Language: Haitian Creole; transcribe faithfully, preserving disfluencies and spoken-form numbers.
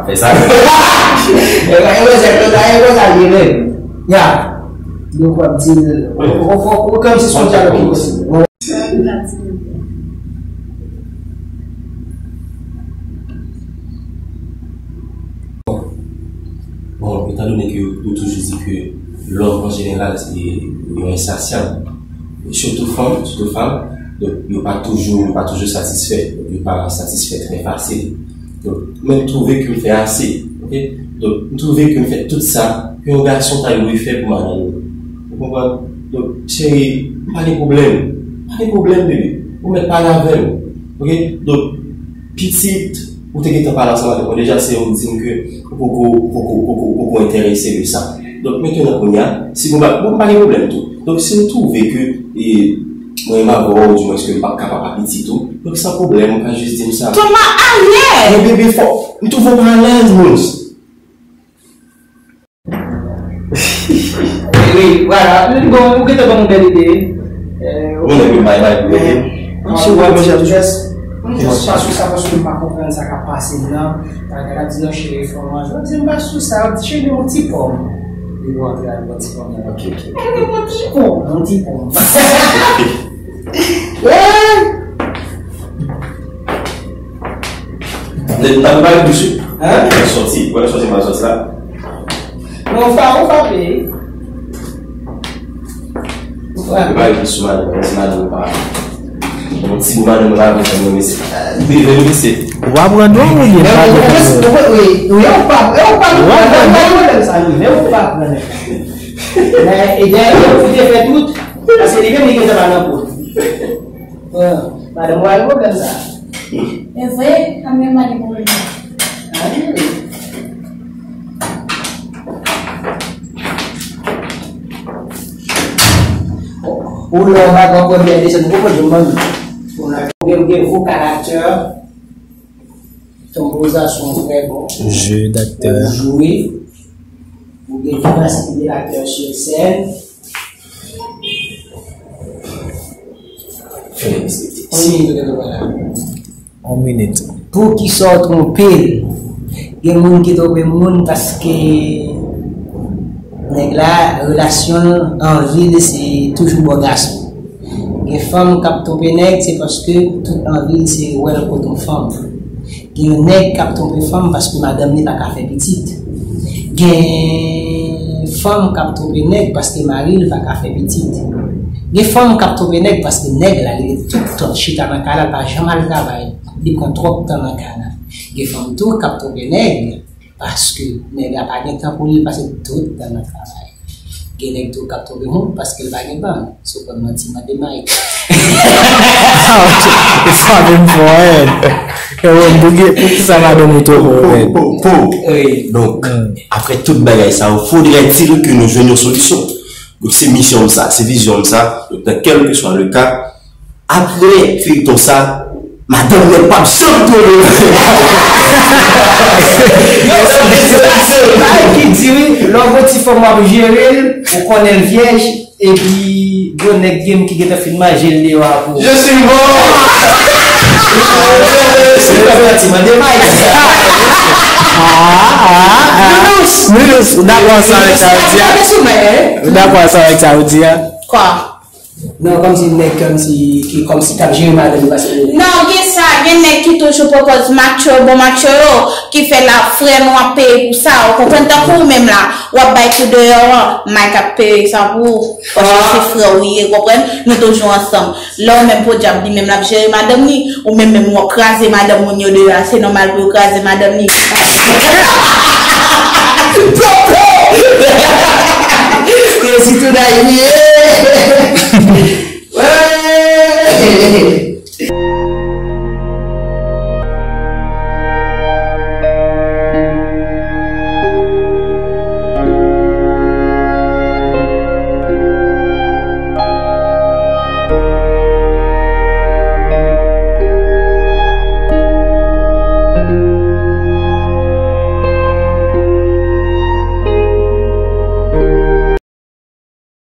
E sa. E konsa, e konsa, e konsa l ye menm. Ya. Donk w ap di l, ou, ou, ou, ou kòmsi se yon dyalòg ki posib. Bon, etandone ke yo, yo toujou di ke lòm an jeneral se yon ensasyab, sitou fanm, sitou fanm, donk yo pa toujou, yo pa toujou satisfè, donk yo pa satisfè trè fasil. Donk, mwen twouve ke m fè ase, oke? Donk, m twouve ke m fè tout sa ke yon gason ta dwe fè pou madanm li. Ou konprann? Donk, cheri, m pa gen pwoblèm. Pa gen pwoblèm, bebe. Ou mèt pale avè m. Oke? Donk, pitit, ou te gentan pale ansanm avèk mwen deja, se ou di m ke ou poko, ou poko, ou poko, ou poko enterese de sa. Donk, mentnan kounye a, si nou pa, bon, m pa gen pwoblèm tou. Donk, si w twouve ke, e, mwen m avè w, oudimwens ke m p ap kapab ak pitit ou, donk, san pwoblèm, ou ka jis di m sa. Toma, alèz! Men bebe, fò, m twouve w pa alèz, Mons. Wi, wi, vwala. Bon, ou gentan ban m yon bèl ide. Bon, epi bay, bay, bay. Misye wè, monchè, tou jès. Mwen jis pa sou sa paske m pa konprann sa k ap pase m nan. Bagay la di non, cheri, fò manje. Mwen di m pa sou sa, cheri, yon ti pòm. Li pou antre ak yon ti pòm nan. Ok, ok. Yon ti pòm, yon ti pòm. Nèg, n ap pale de sik. Hein? Sòti, wè, sòti, mal sòti la. Non, ou fa-, ou frape. Ou frape. Ou pa reflechi sou madanm, si madanm ou pa. Yon ti bout madanm ou pa vle fè mwen mesye. Vle, vle mesye. Ou pa pran dwòg oubyen pa pran dwòg? Wi, wi, ou pa, ou pa pran dwòg. Ou pa pran dwòg. Men, e dèyè, ou te fè tout, paske li menm, li gentan pa nan po. Bon, madanm ou pa gen pwoblèm sa. E vre, an menm pa gen pwoblèm sa. Ou lè w pa gen premyè desann, ou konprann, manmi. Ou gen, ou gen vo karaktè, tonbouza se yon trè bon jeu d'acteur. Ou jwe, ou gen vivasite de laktè sur scène. Fè respekte. Yon minit, yon minit. Poukisa w twonpe l? Gen moun ki twonpe moun paske nèg la, relasyon l, anvi l, se toujou bò gason. Gen fanm k ap twonpe nèg, se paske tout anvi l, se wè l kot yon fanm. Gen yon nèg k ap twonpe fanm paske madanm li pa ka fè pitit. Gen fanm k ap twonpe nèg paske mari l pa ka fè pitit. Gen fanm k ap twonpe nèg paske nèg la, li ret tout tan chita nan kay la, l pa janm al travay. Li pran twòp tan nan kay la. Gen fanm tou k ap twonpe nèg paske nèg la pa gen tan pou li, l pase tout tan nan travay. Gen nèg tou k ap twonpe moun paske l pa gen bann. Si w konn manti, mande Mike. It's not important. Yo, pou ki, pou ki sa madanm ou twonpe w, man? Po, po, po. Wi. Donk, apre tout bagay sa yo, faudrait-il que nou jwenn yon solisyon. Donk, se misyon m sa, se vizyon m sa. Donk, nan kèlkeswa le ka, apre feyton sa, madanm mwen p ap janm twonpe. Yo, se, se, se, se bagay ki di wi, lè w gon ti fanm w ap jere l, ou konnen l vyèj, epi gon nèg gen ki gentan fin manje l deyò a pou ou. Je suis mort. Mande Mike. Ah, ah, ah. Minous, ou dakò sa avèk sa yo di a? Ou dakò sa avèk sa yo di a? Kwa? Non, kòmsi nèg, kòmsi, ki, kòmsi k ap jere madanm li, paske non, gen sa, gen nèg ki toujou pran pòz macho, bon macho yo, ki fè l ap frè nou ap peye pou sa, ou konprann, tankou ou menm la, w ap bay kou deyò an, Mike ap peye sa pou ou, paske se frè w li ye, konprann, nou toujou ansanm. Lè w menm podyab, li menm l ap jere madanm li, ou menm menm w ap kraze madanm moun yo deyò a, se nòmal pou yo kraze madanm li. Crazy tonight, yeah! Hey!